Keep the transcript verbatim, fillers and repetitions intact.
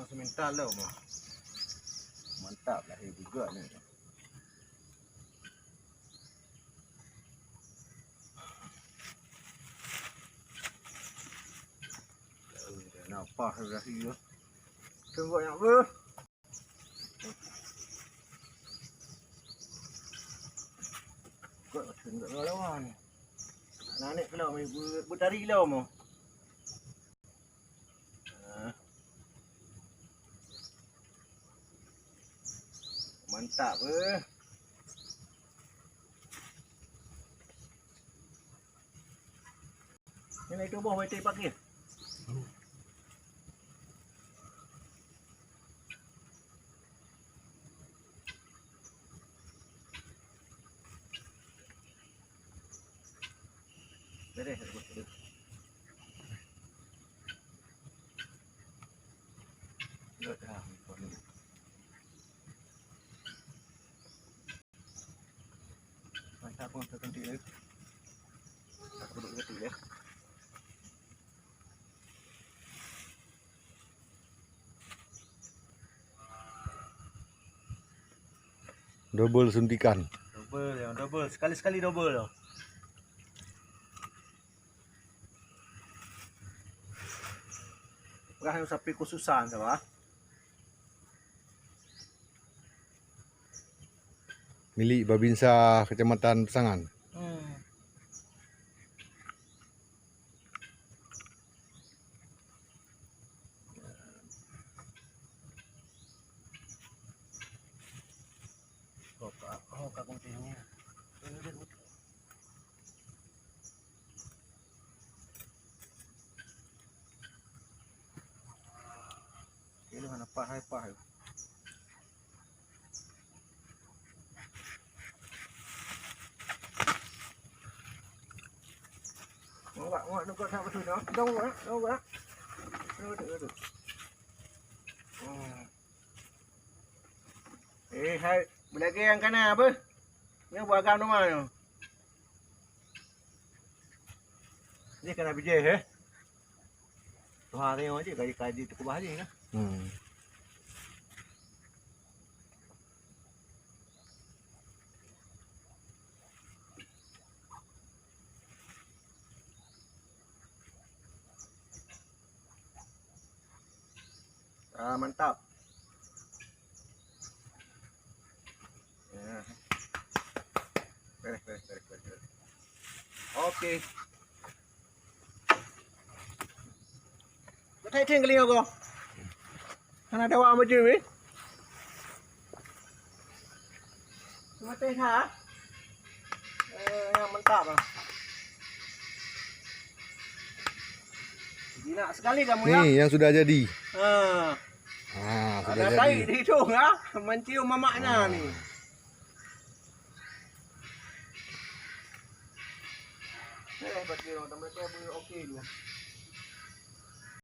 Semental lom. Mantap lah, eh, juga ni. Nampak dah iya. Tengok nak apa? Kok tengok lawan. Nak naik ke lom, ber-, bertari lom. Ah. Mantap, eh. Ni nak tuboh, baik pakai. Beres. Mantap, pun terkentik ni. Tak perlu terkentik ya. Double suntikan. Double, ya, double. Sekali-sekali double tu. Peugah nyoe sapi khususan, sawa. Milik Babinsa Kecamatan Peusangan. Hmm. Ilong hana paih, paih. Ngok, ngok, ngok, tak betul dah. Dong, ngok, ngok. Aduh, aduh, aduh. Hmm. Eh, hai, beulagèe nyang kana beuh. Nyoe buah agam teuma nyoe. Jih kana bijèh, eh. Tuha nyoe jih, kaji-kaji teukeubah jih, nah. Hmm. Ah, mantap. Ya. Beres, beres, beres, beres, beres. Oke. Betai ting keling aku. Hana dawa baju ni. Mati ha. Eh, yang mantap lah. Jinak sekali kamu ya. Ni yang sudah jadi. Ha. Ha, sudah jadi. Ada tai di hidung ya. Mencium mamaknya ni. Eh, bagi orang teman saya boleh okey dulu.